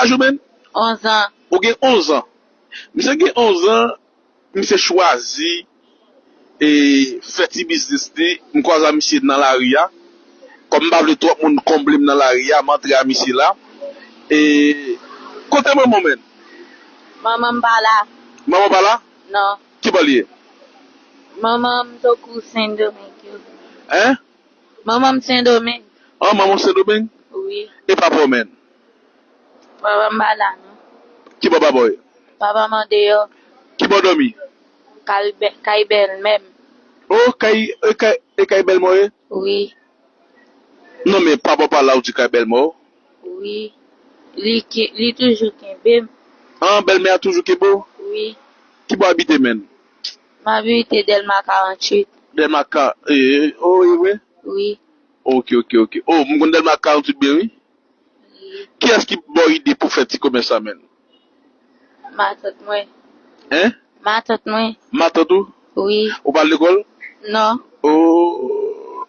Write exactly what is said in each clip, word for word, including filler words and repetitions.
Laj ou, menn? Onz an. Ou gen onz an. Misye gen onz an, misye chwazi e fè ti biznis li. M kwaze a misye nan lari a. Kòm m pa vle twòp moun konble m nan lari a, m antre a misye la. E kote manman w, menn? Manman m pa la. Manman w pa la? Non. Ki bò l ye? Manman m tankou Sendomeng yo. Hein? Manman m Sendomeng. Ah, manman w Sendomeng? Wi. E papa w, menn? Papa m pa la, non. Ki bò papa w ye? Papa m andeyò. Ki bò w dòmi? Kay bè-, kay bèlmè m. Oh, kay, e kay, e kay bèlmè w ye? Wi. Non, men papa w pa la, ou di kay bèlmè w? Wi. Li ki, li toujou kenbe m. Ah, bèlmè a toujou kenbe w? Wi. Ki bò w abite, menn? M abite Dèlma karanntuit. Dèlma ka-, e, e, oh, e vre? Wi. Ok, ok, ok. Oh, m konn Dèlma karanntuit byen, wi. Wi. Kiyès ki ba w ide pou fè ti komès sa, menn? Matant mwen. Hein? Matant mwen. Matant ou? Wi. Ou pa al lekòl? Non. Oh.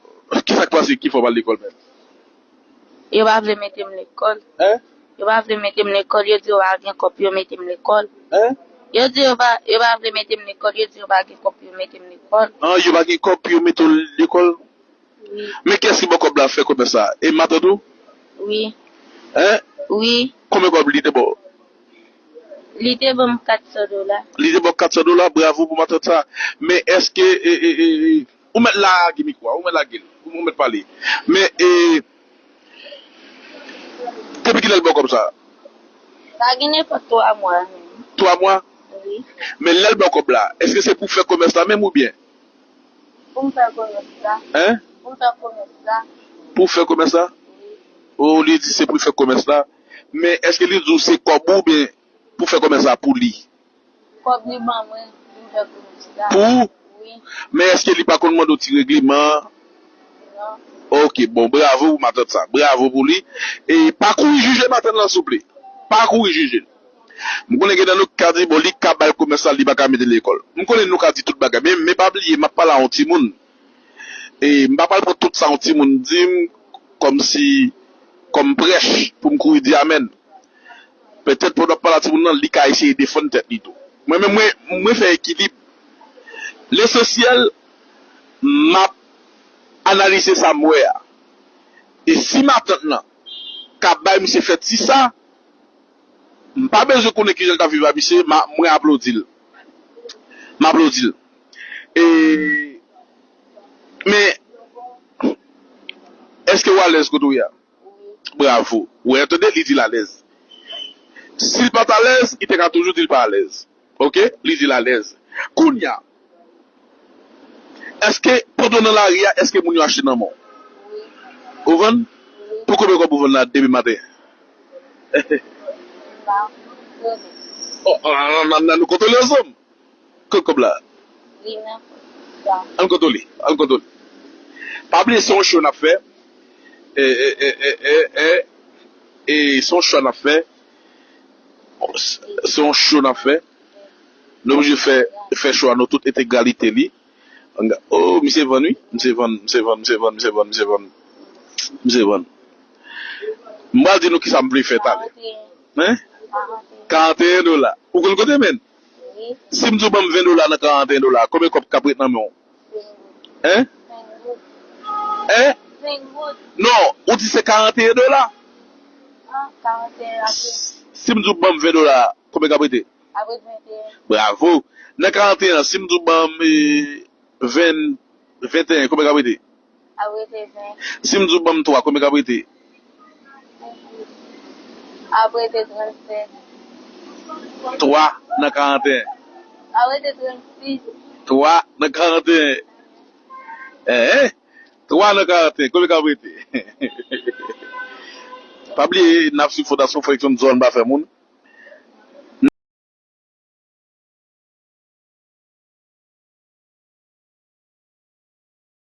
Kisa k pase ki fè w pa al lekòl, menn? Yo pa vle mete m lekòl. Hein? Yo pa vle mete m lekòl. Yo di yo pa gen kòb pou yo mete m lekòl. Hein? Yo di yo pa, yo pa vle mete m lekòl. Yo di yo pa gen kòb pou yo mete m lekòl. Ah, yo pa gen kòb pou yo mete w lekòl? Wi. Men kiyès ki ba w kòb la fè komès sa? E matant ou? Wi. Hein? Wi. Konbyen kòb li te ba w? Li te ban m kat san dola. Li te ba w kat san dola, bravo pou matant sa. Men èske, e, e, e, e, ou mèt lage mikwo a, ou mèt lage l, ou mèt pale. Men, e, depi kilè l ba w kòb sa? Sa gen nenpòt twa mwa menm. Twa mwa? Wi. Men lè l ba w kòb la, èske se pou fè komès la menm oubyen? Pou m fè komès la. Hein? Pou m fè komès la. Pou w fè komès la? Wi. Oh, li di se pou l fè komès la. Men èske li di w se kòb ou oubyen pou fè komès la pou li? Kòb li ban mwen, pou m fè komès la. Pou ou? Wi. Men èske li pa konn mande w ti regleman? Non. Ok, bon, bravo pou matant sa. Bravo pou li. E pa kouri jije matant lan, souple. Pa kouri jije l. M konnen gen nan nou ki ka di, bon, li ka ba l komès la, li pa ka mete l lekòl. M konnen nou ka di tout bagay, men, men pa bliye, m ap pale a yon timoun. E m pa pral pran tout sa yon timoun di m kòmsi, kòm prèch pou m kouri di amèn. Petèt pandan w ap pale a timoun nan, li ka eseye defann tèt li tou. Mwen menm, mwen, mwen fè ekilib. Lesansyèl, m ap analize sa m wè a. E si matant lan ka bay misye fè ti sa, m pa bezwen konnen kijan l t ap viv a misye, m a, mwen aplodi l. M aplodi l. E, men, èske w alèz kote w ye a? Bravo. Ou wè, tande, li di l alèz. Si l pa t alèz, li te ka toujou di l pa alèz. Ok? Li di l alèz. Kounye a, èske pandan w nan lari a, èske moun yo achte nan men w? Ou vann? Pou konbyen kòb ou vann la depi maten? Oh, oh, oh, oh, nou kontwole ansanm. Kot kòb la? Li nan pòch sa. Ann kontwole, ann kontwole. Pa bliye se yon cho n ap fè. E, e, e, e, e, e, e, se yon cho n ap fè. Se yon cho n ap fè. Nou oblije fè, fè cho a nan tout entegralite li. Ann ga-, oh, misye vann wi. Misye vann, misye vann, misye vann, misye vann, misye vann. Misye vann. M pral di nou kisa m vle fè talè. Hein? Karanteyen dola. Ou konn kote, menn? Wi. Si m di w ban m ven dola nan karanteyen dola, konbyen kòb k ap ret nan men w? Hein? Hein? Non, ou di se karanteyen dola. Ah, karanteyen apre. Si m di w ban m ven dola, konbyen k ap rete? Apre venteyen. Bravo. Nan karanteyen an, si m di w ban m, eh, ven, venteyen, konbyen k ap rete? Ap rete ven. Si m di w ban m twa, konbyen k ap rete? Ap rete trannsenk. Twa nan karanteyen. Ap rete trannsis. Twa nan karanteyen. Enhen. Twa nan karanteyen. Konbyen k ap rete? Pa bliye, n ap swiv Fondasyon Fredson Zòn pa fè moun.